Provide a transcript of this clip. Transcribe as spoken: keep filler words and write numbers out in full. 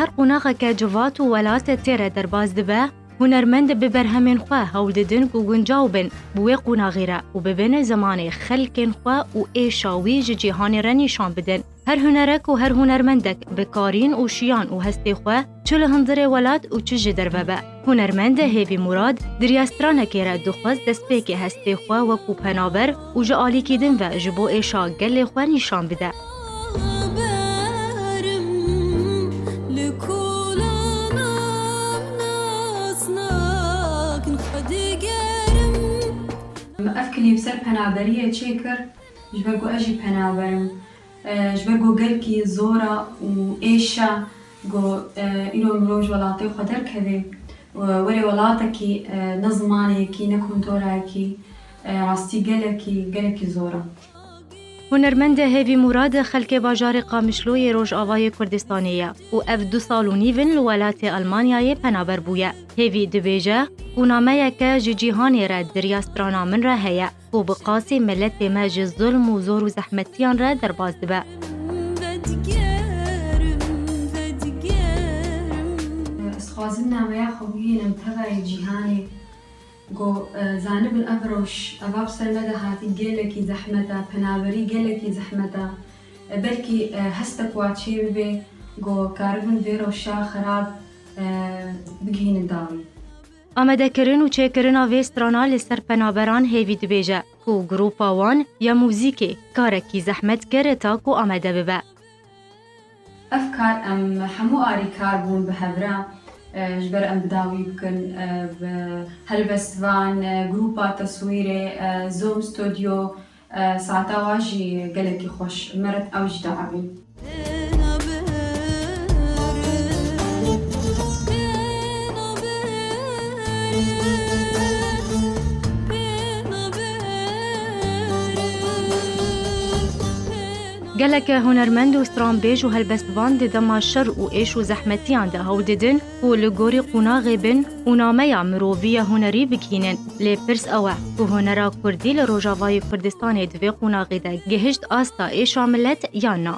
Her qonaxeke civat û welat tê re derbas dibe, hunermend bi berhemên xwe hewl didin ku guncaw bin bi wê qonaxî re û bibin zimanê xelkên xwe û êşa wî ji cîhanê re nîşan bidin. Her hunerek û her hunermendek bi karîn û şiyan û hestê xwe çi li hundirê welat û çi ji derve be. Hunermend Hêvî Murad, diryastranekê re dixwest destpêkê hestê xwe wekû penaber û ji alîkî din ve ji bo êşa gelê xwe nîşan bide. Ev klîp ser penaberiyê çêkir, ji ber ku ez jî penaber im. E, ji ber ku gelkî zor e û êş e ku, e, îro mirov ji welatê xwe derkeve û were welatekî, e, ne zimanekî, ne kulturayekî, e, rastî gelekî, gelekî zor e. Hunermend Hêvî Murad xelkê bajarê Qamişlo yê Rojavayê Kurdistanê ye û ev du sal û nîv in li welatê Almanyayê penaber bûye. Hêvî dibêje, qûnameyeke ji cîhanê re di riya strana min re heye ku bi qasî miletê me ji zulm û zor û zehmetiyan re derbas dibe. Ez dixwazim nameya xwe bihînim tevayê cîhanê. Go, e, zanibin ev rewş, eva bi ser me de hatî gelekî zehmet e, penaberî gelekî zehmet e. E, belkî, e, hestek wa çê bibe, go karibin vê rewşa xerab, e, bigihînin dawî. Amadekirin û çêkirina vê strana li ser penaberan Hêvî dibêje ku grupa wan ya muzîkê karekî zehmet kir ta ku amade bibe. Ev kar em hemû arîkar bûn bi hev re, e, ji ber em bi dawî bikin, e, bi helbestvan, e, grûpa teswîrê, e, Zoom Studio, e, saeta wa jî gelekî xweş. Meret ew jî diavî. Gelek hunermend û stranbêj û helbestvan di dema şer û êş û zehmetiyan de hewl didin ku li gorî qonaxê bin û nameya mirovî ya hunerî bigihînin. Lê pirs ew e ku hunera kurdî li Rojavayê Kurdistanê di vê qonaxê de gihişt asta êşa milet yan na?